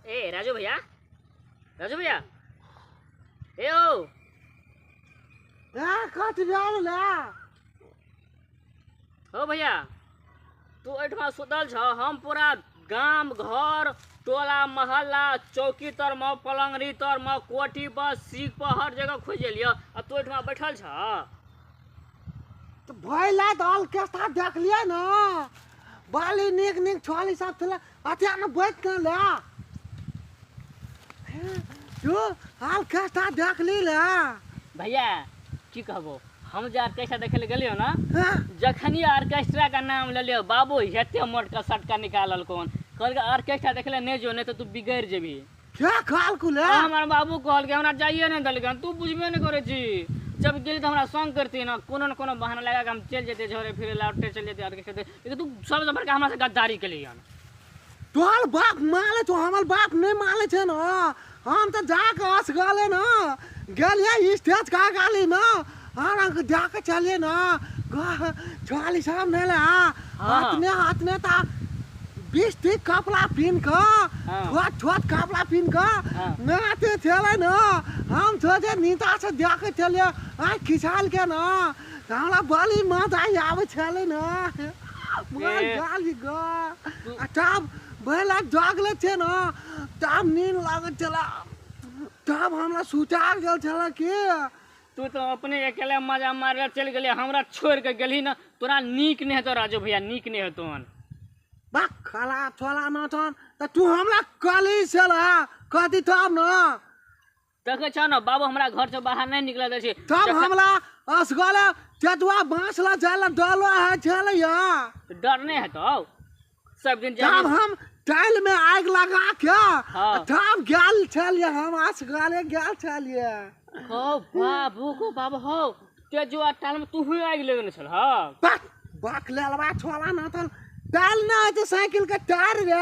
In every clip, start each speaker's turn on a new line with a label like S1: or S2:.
S1: ए राजू भैया, राजू भैया, ए ओ
S2: कथी भेल ले?
S1: हो भैया, तू एहिठमा सुतल छ, हम पूरा गाम घर टोला मोहल्ला चौकी तर में पलंगरी तर में कोठी पर सीख पर हर जगह खोज लियो आ तू एहिठमा बैठल छ।
S2: तो भैला दल के देख लिया ना, बाली नीक नीक छाली सब छले अतिया न बैठ न ले, तू हाल कैसा देख ली ले।
S1: भैया की कहबो, हम जे ऑर्केस्ट्रा देखे ले गेलियो ना, जखनी ऑर्केस्ट्रा का नाम ले लियो बाबू हेते मोट का सटका निकालल कोन कहल ऑर्केस्ट्रा देखले नहीं जो नहीं तो तू बिगड़ जेबी।
S2: क्या खाल कुले?
S1: हमार बाबू कहल के हमरा जाइए नहीं दलकन, तू बुझबे नहीं करे छी। जब गेली तो हमरा संग करती ना, कोनो न कोनो बहाना लगा के हम चल जेते झोरे फिरे लौटे चल जेते ऑर्केस्ट्रा देख, लेकिन तू सब जबर के हमरा से गद्दारी के लिए।
S2: तोहर बाप माले छो, हमर बाप नहीं माले छे ना, हम तो जाके हंस गले ना, गेलिए स्टेज का गाली ना, हाँ जाके चलिए ना, छाली साहब नहीं ले हाथ में हाथ में ता 20 ठीक कपड़ा पीन का, छोट छोट कपड़ा पीन का नाचे चले ना, हम सोचे नीचा से जाके चलिए आ खिचाल के ना, हमरा बड़ी मजा आवे छले ना, गाली गा तब भैला जागले छे ना, तब नींद लागत चला, तब हमरा सुता गेल छला के।
S1: तू तो अपने अकेले मजा मारे चल गेली, हमरा छोड़ के गेली ना, तोरा नीक नहीं हेतो राजू भैया, नीक नहीं हेतो।
S2: बा खला छोला न थन त तू हमरा कली छला कथी तब न
S1: देखे छ न बाबू हमरा घर से बाहर नहीं निकल दै छै,
S2: तब हमरा असगले चटुआ बांस ला जाला डलो है छले या
S1: डर नहीं हेतो सब दिन
S2: तब हम टाइल में आग लगा के तब गेल छलिए, हम असगले गेल छलिए।
S1: हो बाबू को बाबू हो तेजुआ टाइल में तू ही आग लगने छल। हां
S2: बाक बाक लेलवा छोला न थन टाइल ना है साइकिल के टायर रे।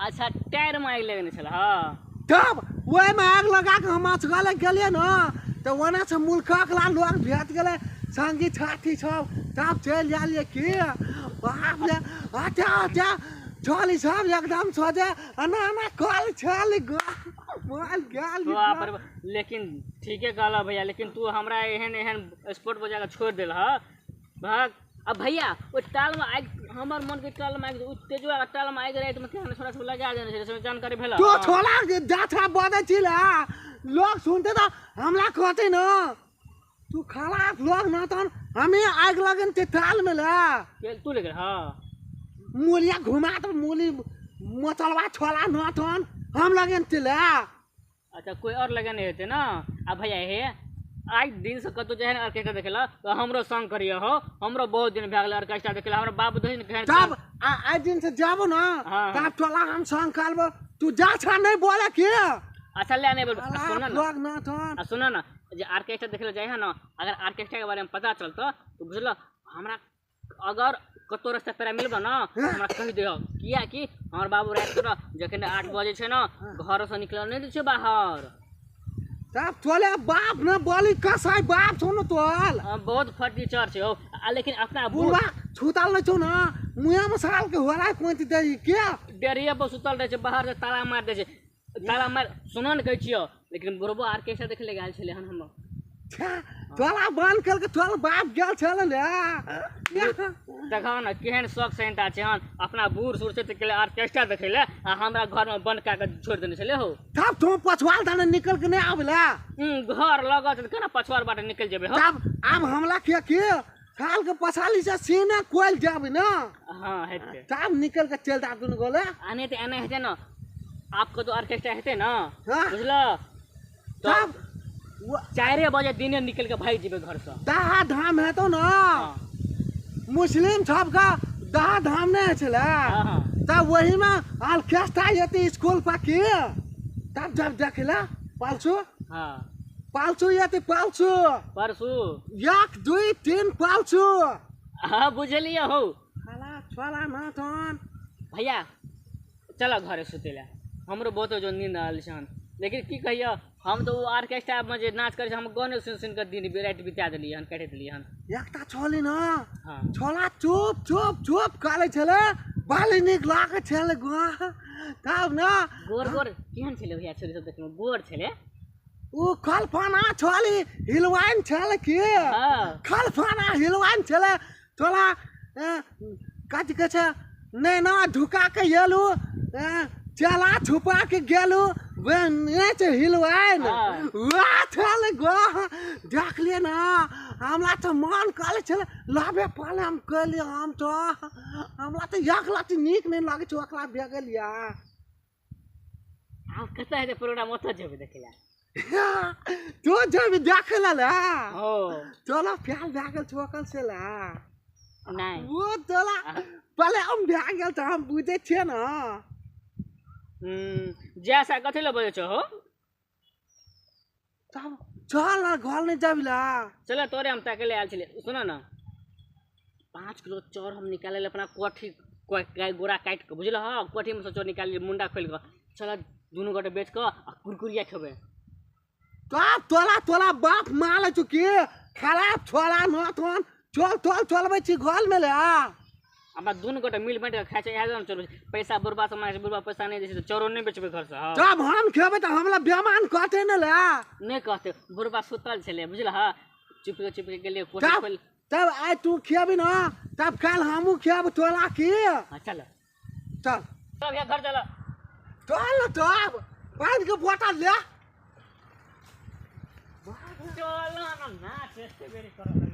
S1: अच्छा टायर में आग लगने छल। हां
S2: तब ओहि में आग लगा के हम असगले गेलिए ना, तो ओना से मुल्कक ला लोग भेट गेले संगी साथी सब, तब चलि जालिए की बाप रे अच्छा अच्छा छली सब एकदम सोचे अना अना कल छल गेल।
S1: लेकिन ठीके कहला भैया, लेकिन तू हमरा एहन एहन स्पोर्ट बजा के छोड़ देल ह भाग। अब भैया ओ टाल में आग हमर मन के टाल में आग उ तेजुआ के टाल में आग रात में केहन छोरा सब लगा देने छै, से जानकारी भेल।
S2: तू छोला जाछा बजै छी ला लोग सुनते त हमरा कहते न तू खराब लोग न तहन हमें आग लगन ते टाल में ला
S1: तू लेके। हां
S2: मूलिया घुमा त मूली मचलवा छोला न तहन हम लगन ते ला।
S1: अच्छा कोई और लगन हेतै ना। आ भैया हे आज दिन से कतौ जे है ऑर्केस्ट्रा देखेला तो हमरो संग करियो हो, हमरो बहुत दिन भए गेल ऑर्केस्ट्रा देखेला, हमरा बाप दहिन कहन
S2: तब आज दिन से जाबो ना तब टोला हम संग करबो, तू जा छा नहीं बोले के।
S1: अच्छा ले नहीं बोल, सुन ना
S2: आ
S1: सुन ना, जे ऑर्केस्ट्रा देखेला जाय है ना, अगर ऑर्केस्ट्रा के बारे में पता चलतो तो बुझलो हमरा अगर कतौ रास्ता पेरा मिलबो ना हमरा कहि दियो, किया कि हमर बाबू रात के जखन 8 बजे छै ना घर से निकल नहीं दै छै बाहर।
S2: तब तोले बाप न बोली कसाई बाप छौ न तोल
S1: बहुत फर्नीचर छै हो, लेकिन अपना
S2: बुढ़वा छुतल नै छौ न, मुया में साल के होरा कोति दै के
S1: डेरिया पर सुतल रहै छै, बाहर से ताला मार दै छै, ताला मार सुन न कहै छियो, लेकिन बुढ़बो ऑर्केस्ट्रा देखे ले गेल छलै हन हम
S2: तोला बंद कर के तोल बाप गेल छल ले।
S1: देखा न केहन शौक सेंटा छै हन, अपना बूढ़ सूढ़ छै त ऑर्केस्ट्रा देखे ले आ हमरा घर में बंद का के छोड़ देने छले हो।
S2: तब तू पछवाल दाने निकल के नहीं आबला
S1: घर लगत केना पछवाल बाटे निकल जेबे हो।
S2: तब आब हमला के के साल के पछाली से सीना कोइल जाबे ना।
S1: हां हेते
S2: तब निकल के चल जा दुनु गोले
S1: आ नहीं त एना हेते ना, आपको तो ऑर्केस्ट्रा हेते ना बुझला,
S2: तब
S1: 4 बजे दिने निकल के भाग जेबे घर से।
S2: दाहा धाम है तो ना मुस्लिम सब का दाहा धाम नहीं छला, तब वही में ऑर्केस्ट्रा येते स्कूल पर के तब जब देखला पालसू।
S1: हां
S2: पालसू येते पालसू
S1: परसू
S2: 1 2 3 पालसू।
S1: हां बुझलिए हो
S2: खाला छोला ना तन
S1: भैया चलो घरे सुतेला, हमरो बहुत जो नींद आयल छन, लेकिन की कहियो हम तो ऑर्केस्ट्रा में जे नाच करे हम गाने सुन सुन के दिन रात बिता देलियै हन, काटि देलियै हन।
S2: एकटा छली ना। हाँ। छोला चुप चुप चुप काले छले बाली नीक लागै छलै गो तब न।
S1: गोर गोर केहन छलै भैया छोरी सब देखमे गोर छलै?
S2: ओ खलफाना छली हिलवाइन छलै की।
S1: हाँ।
S2: खलफाना हिलवाइन छलै तोला कथी कहै छै नैना ढुका के गेलू चला छुपा के गेलू छै हिलवाइन वएह छलै गो। देखलियै न हमरा तऽ मन कहले छलै लबे पहले हम कहलियै हम तऽ हमरा तऽ एक लत्ती नीक नहि लगै छै ओकरा भए गेलियै।
S1: आब कतऽ हेतै प्रोग्राम ओतऽ जेबै देखै लए?
S2: तू जेबी देखै लए ले?
S1: हो
S2: तोला प्यार भए गेल छौ ओकर से ले?
S1: नहि
S2: ओ तोला पहले हम भए गेल तऽ हम बुझै छियै न।
S1: जैसा कथी लए बजै छौ हो?
S2: तब चल न घर नहि जाबी ला।
S1: चल तोरे हम ताके ले आयल छलियै। सुन न 5 किलो चाउर हम निकालै लए अपना कोठी गोरा काटि कऽ बुझलह कोठीमे सँ चाउर निकालि मुंडा खोलि कऽ चल दुनू गोटे बेच कऽ आ कुरकुरिया खेबै।
S2: तब तोला तोला बाप मारै छौ की खराब छोड़ा न तोहन चल चल चलबै छी घरमे ले।
S1: हमरा दुनू गोटे मिल बाँटि कऽ खाइ छै इएह दुआरे चलबै छै। पैसा बुढ़बा से मांगै छै बुढ़बा पैसा नहि दै छै तऽ चाउरो नहि बेचबै घरसँ। हँ
S2: तब हम खेबै तऽ हमरा बेमान कहतै ने ले?
S1: नहि कहतै बुढ़बा सुतल छलै बुझलह चुपके चुपके गेलियै कोठी खोलि।
S2: तब आइ तू खेबी न तब काल्हि हमहूँ खेब तोला की।
S1: हाँ चल
S2: चल
S1: तब भैया घर चल।
S2: चल न तब पानिके बोतल ले।
S1: चल न नाच एते बेरी करऽ।